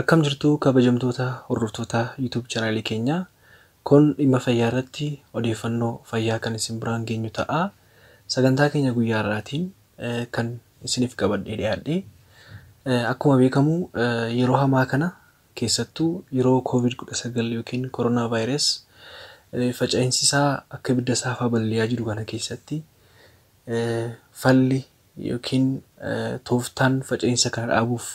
Akkam jirtu kabajamtoota hordoftoota YouTube chaanaalii keenyaa. Kun dhimma fayyaa irratti odeeffannoo fayyaa kan isin biraan geenyu ta'a. Sagantaa keenya guyyaa har'aatiin kan isiniif qabadhee dhiyaadhe, akkuma beekamu yeroo hamaa kana keessattuu yeroo COVID-19 yookiin koronaa vaayirus faca'insi isaa akka ibidda saafaa balali'aa jiru kana keessatti, falli yookiin tooftaan faca'insa kana dhaabuuf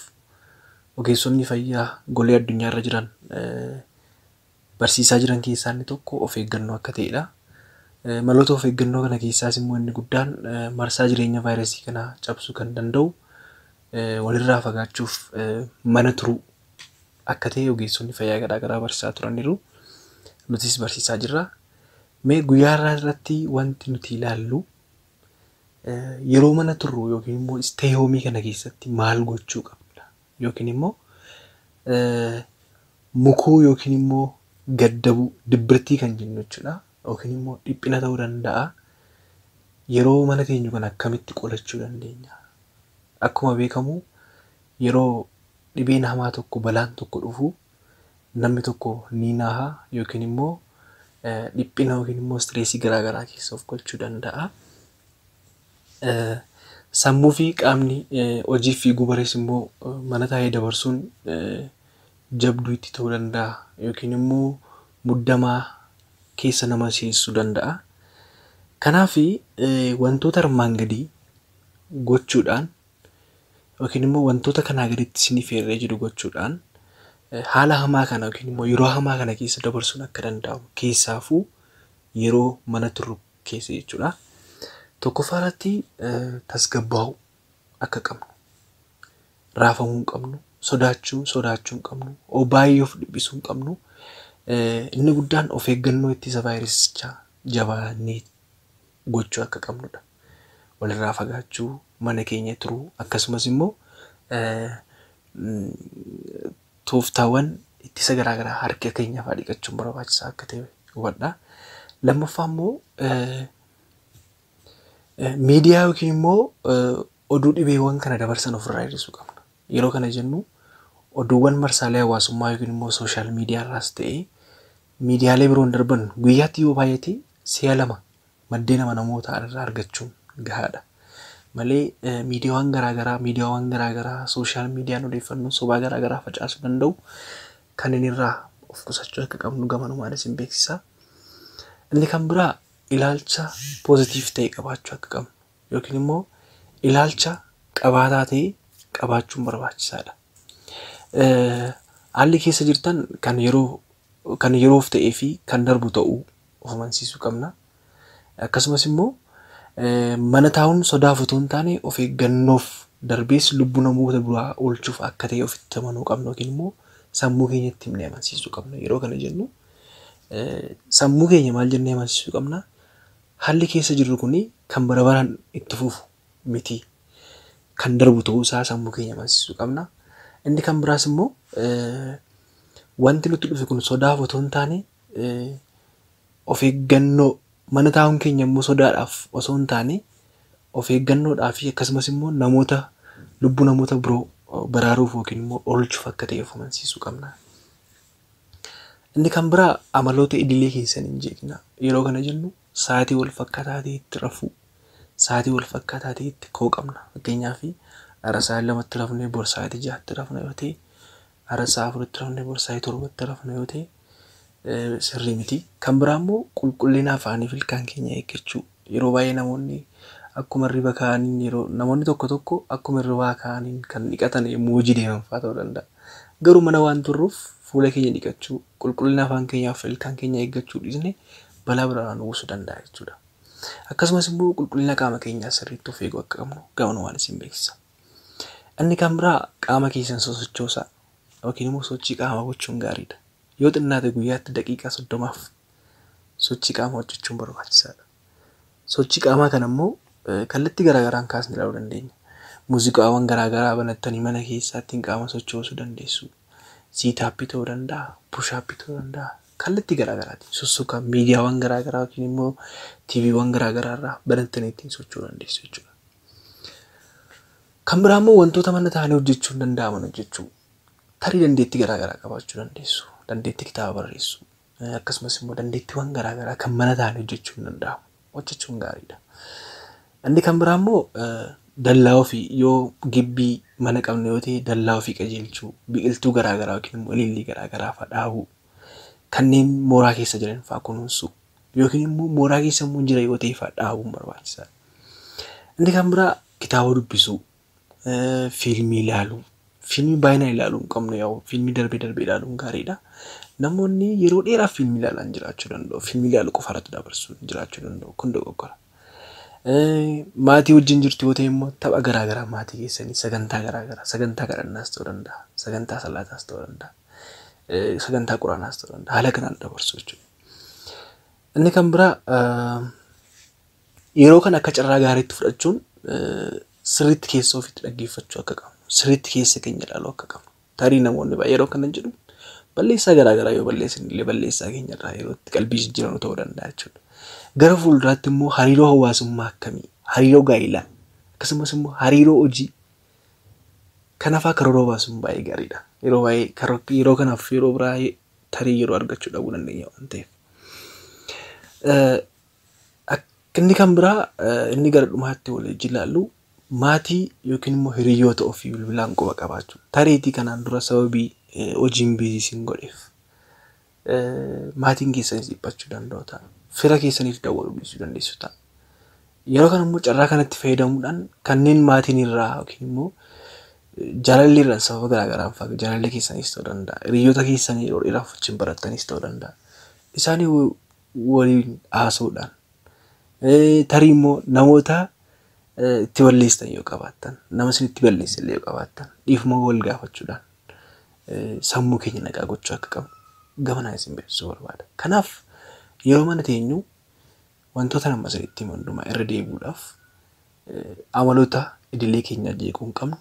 ogeessonni fayyaa golee addunyaa irra jiran barsiisaa jiran keessaa inni tokko of eeggannoo akka ta'edha. Maloota of eeggannoo kana keessaas immoo inni guddaan marsaa jireenya vaayirasii kanaa cabsuu kan danda'u walirraa fagaachuuf mana turuu akka ta'e ogeessonni fayyaa garaa garaa barsiisaa turaniiru. Nutis barsiisaa jirra. Mee guyyaa har'aa irratti wanti nuti ilaallu, yeroo mana turru yookiin immoo stay home kana keessatti maal gochuu qabna, yookiin immoo mukuu yookiin immoo gaddabuu, dibbirtii kan jennu jechuudha, yookiin immoo dhiphina ta'uu danda'a. Yeroo mana teenyu kana akkamitti qolachuu dandeenya? Akkuma beekamu yeroo dhibeen hamaa tokko, balaan tokko dhufu, namni tokko ni naha yookiin immoo dhiphina yookiin immoo stressii garaa garaa keessa of galchuu danda'a. Sammuu fi qaamni hojii fiiguu bares immoo mana taa'ee dabarsuun jabduu itti ta'uu danda'a yookiin immoo muddamaa keessa nama seensisuu danda'a. Kanaaf wantoota armaan gadii gochuudhaan yookiin immoo wantoota kanaa gaditti isiniif eerree jiru gochuudhaan haala hamaa kana yookiin immoo yeroo hamaa kana keessa dabarsuun akka danda'amu, keessaafuu yeroo mana turru keessa jechuudha. Tokkoffaa irratti tasgabbaa'uu akka qabnu, raafamuu hin qabnu, sodaachuu hin qabnu, baay'ee of dhiphisuu hin qabnu. Inni guddaan of eeggannoo ittisa vaayirasichaa jabaannee gochuu akka qabnudha. Walirraa fagaachuu, mana keenya turuu, akkasumas immoo tooftaawwan ittisa garaa garaa harka keenya fa'aa dhiqachuun barbaachisaa akka ta'e hubadhaa. Lammaffaa immoo miidiyaa yookiin immoo oduu dhibeewwan kana dabarsan ofirraa hir'isuu qabna. Yeroo kana jennu oduuwwan marsaalee hawaasummaa yookiin immoo social media irraas ta'ee miidiyaalee biroon darban guyyaatti yoo baay'ate si'a lama maddeen amanamoo ta'an irraa argachuun gahaadha. Malee miidiyaawwan garaa garaa social mediaan odeeffannoo sobaa garaa garaa facaasuu danda'u kanneen irraa of qusachuu akka qabnu gamanumaan isin beeksisa. Inni kan biraa ilaalcha positive ta'e qabaachuu akka qabnu yookiin immoo ilaalcha qabaataa ta'e qabaachuun barbaachisaadha. Haalli keessa jirtan kan yeroof ta'ee fi kan darbu ta'uu of amansiisuu qabna. Akkasumas immoo mana taa'uun sodaaf otoo hin taane of eeggannoof, darbees lubbuu namoota biraa oolchuuf akka ta'e ofitti amanuu qabna yookiin immoo sammuu keenyatti himnee amansiisuu qabna. Yeroo kana jennu sammuu keenya maal jennee amansiisuu qabna? Haalli keessa jirru kuni kan bara baraan itti fufu miti. Kan darbu ta'uu isaa sammuu keenya amansiisuu qabna. Inni kan biraas immoo wanti nutti dhufe kun sodaaf otoo hin taane of eeggannoo, mana taa'uun keenya immoo sodaadhaaf osoo hin taane of eeggannoodhaa fi akkasumas immoo namoota, lubbuu namoota biroo baraaruuf yookiin immoo oolchuuf akka ta'e of amansiisuu qabna. Inni kan biraa amaloota idilee keessan hin jeeqina. Yeroo kana jennu sa'aatii wal fakkaataa ta'etti rafuu, sa'aatii wal fakkaataa ta'etti ka'uu qabna. Fakkeenyaaf har'a sa'aatii 2tti rafnee bor sa'aatii 6tti rafna yoo ta'e, har'a sa'a 4tti rafnee bor sa'aatii 7tti rafna yoo ta'e sirrii miti. Kan biraa immoo qulqullina afaanii fi ilkaan keenya eeggachuu. Yeroo baay'ee namoonni akkuma hirriba ka'aniin, yeroo namoonni tokko tokko akkuma hirribaa ka'aniin kan dhiqatan yommuu hojii deeman fa'aa ta'uu danda'a. Garuu mana waan turruuf fuula keenya dhiqachuu, qulqullina afaan keenyaa fi ilkaan keenya eeggachuu dhiisne balaa biraa nu buusuu danda'a jechuudha. Akkasumas immoo qulqullina qaama keenyaa sirriitti of eeguu akka qabnu gamanumaan isin beeksisa. Inni kan biraa qaama keessan sosochoosaa yookiin immoo sochii qaamaa gochuun gaariidha. Yoo xinnaate guyyaatti daqiiqaa 30f sochii qaamaa hojjechuun barbaachisaadha. Sochii qaamaa kana immoo kallattii garaa garaan kaasnee ilaaluu dandeenya. Muuziqaawwan garaa garaa banattanii mana keessatti qaama sochoosuu dandeessu. Sit-upii ta'uu danda'a, push-upii ta'uu danda'a. Kallattii garaa garaatiin sussuka miidiyaawwan garaa garaa yookiin immoo TVwwan garaa garaa irraa banattanii ittiin socho'uu dandeessu jechuudha. Kan biraa immoo wantoota mana taa'anii hojjechuun danda'aman hojjechuu. Tarii dandeettii garaagaraa qabaachuu dandeessu. Dandeettii kitaaba barreessuu akkasumas immoo dandeettiiwwan garaagaraa kan mana taa'anii hojjechuun ni danda'amu. Hojjechuun gaariidha. Inni kan biraa immoo dallaa ofii yoo gibbii mana qabna yoo ta'e dallaa ofii qajeelchuu, biqiltuu garaagaraa yookiin immoo ilillii garaagaraa fa'aa dhaabuu, kanneen mooraa keessa jiran fa'aa kunuunsuu yookiin immoo mooraa keessa immoo jira yoo ta'e fa'aa dhaabuun barbaachisaadha. Inni kan biraa kitaaba dubbisuu, fiilmii ilaaluu. Fiilmii baay'inaan ilaaluu hin qabnu yaa'u fiilmii darbee darbee ilaaluun gaariidha. Namoonni yeroo dheeraaf fiilmii ilaalan jiraachuu danda'u. Fiilmii ilaaluu qofa irratti dabarsuu jiraachuu danda'u. Kun dogoggora. Maatii wajjin jirtu yoo ta'e immoo tapha garaagaraa maatii keessanii sagantaa garaagaraa sagantaa kadhannaas ta'uu danda'a, sagantaa salaataas ta'uu danda'a, sagantaa quraanaas ta'uu danda'a. Haala kanaan dabarsu jechuudha. Inni kan biraa yeroo kana akka carraa gaariitti fudhachuun sirriitti keessa ofiitti dhaggeeffachuu akka qabnu, sirriitti keessa keenya ilaaluu akka qabnu. Tarii namoonni baay'ee yeroo kana jedhu balleessaa garaagaraa yoo balleessan illee balleessaa keenya irraa yeroo itti qalbii jijjiirannu ta'uu danda'a jechuudha. Gara fuulduraatti immoo hariiroo hawaasummaa akkamii, hariiroo gaa'elaa akkasumas immoo hariiroo hojii kana fa'aa karoora baasuun baay'ee gaariidha. Yeroo baay'ee yeroo kanaaf yeroo biraa tarii yeroo argachuu dhabuu dandeenya waan ta'eef. Inni kan biraa inni gara dhumaatti waliin ilaallu maatii yookiin immoo hiriyoota ofii bilbilaan quba qabaachuu. Tariitii kanaan dura sababii hojiin busy isin godheef maatiin keessanis dhiphachuu danda'u ta'a. Fira keessaniif dawwaluu dhiisuu dandeessu ta'a. Yeroo kana immoo carraa kanatti fayyadamuudhaan kanneen maatiin irraa yookiin immoo jaalalli irraan sababa garaagaraan fa'a jaalalli keessanis ta'uu danda'a. Hiriyoota keessanii yeroo dheeraaf wajjin barattanis ta'uu danda'a. Isaanii waliin haasa'uudhaan tarii immoo namoota itti balleessitan yoo qabaattan nama isin itti balleessan illee yoo qabaattan dhiifama wal gaafachuudhaan sammuu keenya nagaa gochuu akka qabnu gamanaan isin beeksisuu barbaada. Kanaaf yeroo mana teenyu wantoota nama isinitti himu hundumaa irra deebi'uudhaaf amaloota idilee keenya jeequu hin qabnu,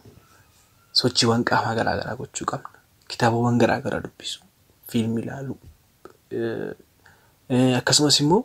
sochiiwwan qaamaa garaagaraa gochuu qabna, kitaabawwan garaagaraa dubbisuu, fiilmii ilaaluu akkasumas immoo